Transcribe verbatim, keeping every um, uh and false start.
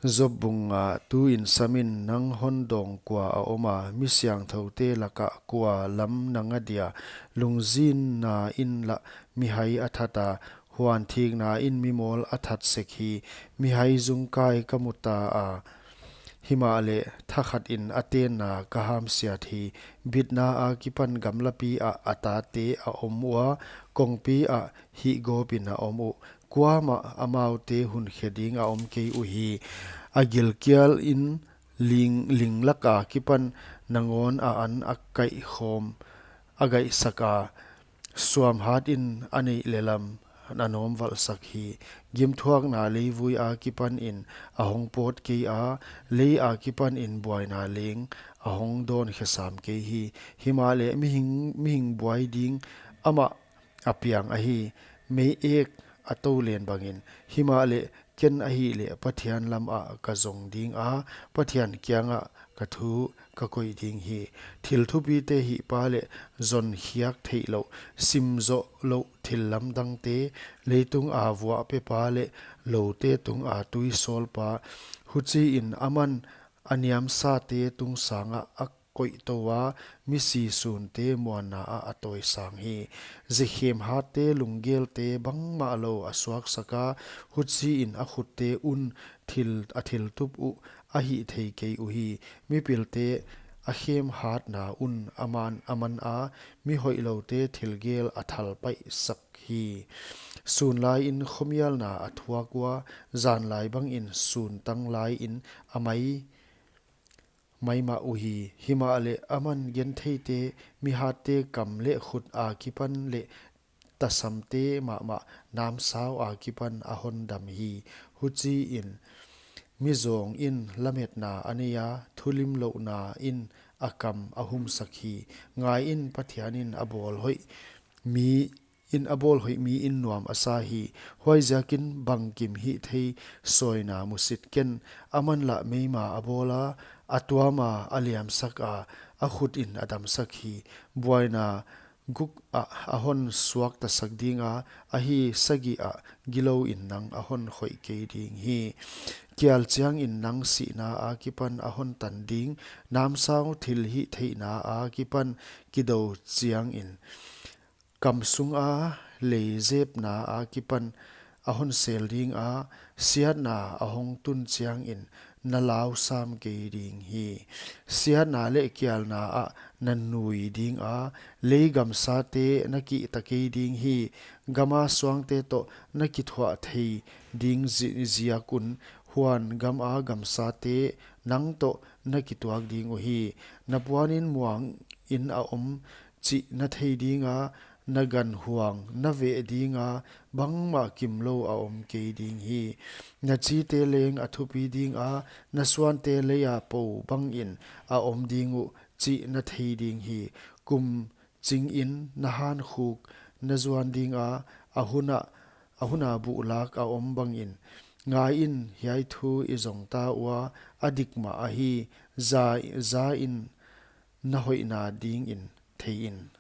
Job bung nga. Tuin samin, nang hon dawng kua a om a, mi siangthoute lakah kua lam na nga dia? Lungzinna in lah mihai a that a, huan thikna in mimawl a that sek hi. Mihai zung kai ka mu ta a, himahleh thakhatin a tenna ka hamsiat hi. Bitna akipan gamlapi ah a tate a om ua, kongpi ah hihgawpin a om uh. Kuamah amaute hun khe ding a om kei uhi. A gilkial in ling, ling lak akipan nangawn a an a kaihkhawm, a gaihsak a, suamhat in a neih lehlam a nawmvalhsak hi. Gimthuakna leivui akipanin a hong pawt kei a, lei akipanin buaina leng a hong dawn khe sam kei hi. Himahleh mihing, mihing buai ding amah a piang ahi, mei ek a to len bangin. Himahleh ken ahihleh Pathian lamah ka zong ding a, Pathian kiangah ka thu ka koih ding hi. Thil thupite hihpa leh zonkhiak theihlouh, simzohlouh thil lamdangte, leitung a vuah pepa leh loute tung a tui sawlpa, huchiin aman a niamsate tung sangah a koih tou a, misi sunte muanna ah a tawisang hi. Zekhemhatte lunggelte bangmahlou a suaksak a, huchiin a khutte un thil, a thiltup uh a hih thei kei uhi. Mipilte a khemhatna un aman, a man a, mihoihloute thilgel a thalpaihsak hi. Sun laiin khomialna a thuak ua, zan lai bangin sun tang laiin a mai maimah uhi. Himahleh aman gentheite, mihatte kam leh khut akipan leh tasamte mahmah namsau akipan a hon dam hi. Huchiin mizawng in lametna a nei a, thulimlouhna in a kam a humsak hi. Ngaiin, Pathianin a bawl hoih mi in a bawl hoih mi in nuam a sa hi. Huaiziakin bangkim hih thei sawina musit ken. Aman lah meima a bawl a, a tuam a, a liamsak a, a khutin a damsak hi. Buaina guk ah a hon suaktasak ding a, ahi sagih ah gilouin nang a hon khoih kei ding hi. Kial chiangin nang sihna akipan a hon tan ding, namsau thilhihtheihna akipan kidou chiangin, kam sunga leizepna akipan a hon sel ding a, siatna a hong tun chiangin na lau sam kei ding hi. Siatna leh kialna ah na nui ding a, lei gamsate na kihta kei ding hi. Gama suangte toh na kithuah thei ding zi-, ziak un, huan gama gamsate nang toh na kituak ding uhi. Na puanin muangin a om chih na thei ding a, na ganhuang na veh ding a, bangmah kimlou a om kei ding hi. Na chite leng a thupi ding a, na suante leia pou bangin a om ding uh chih na thei ding hi. Kum chingin na hankhuk na zuan ding a, a hun ah, a hun a buhlak a om bangin. Ngaiin, hiai thu i zong ta ua, a dik mah ahi, za, zain na hoihna dingin theiin.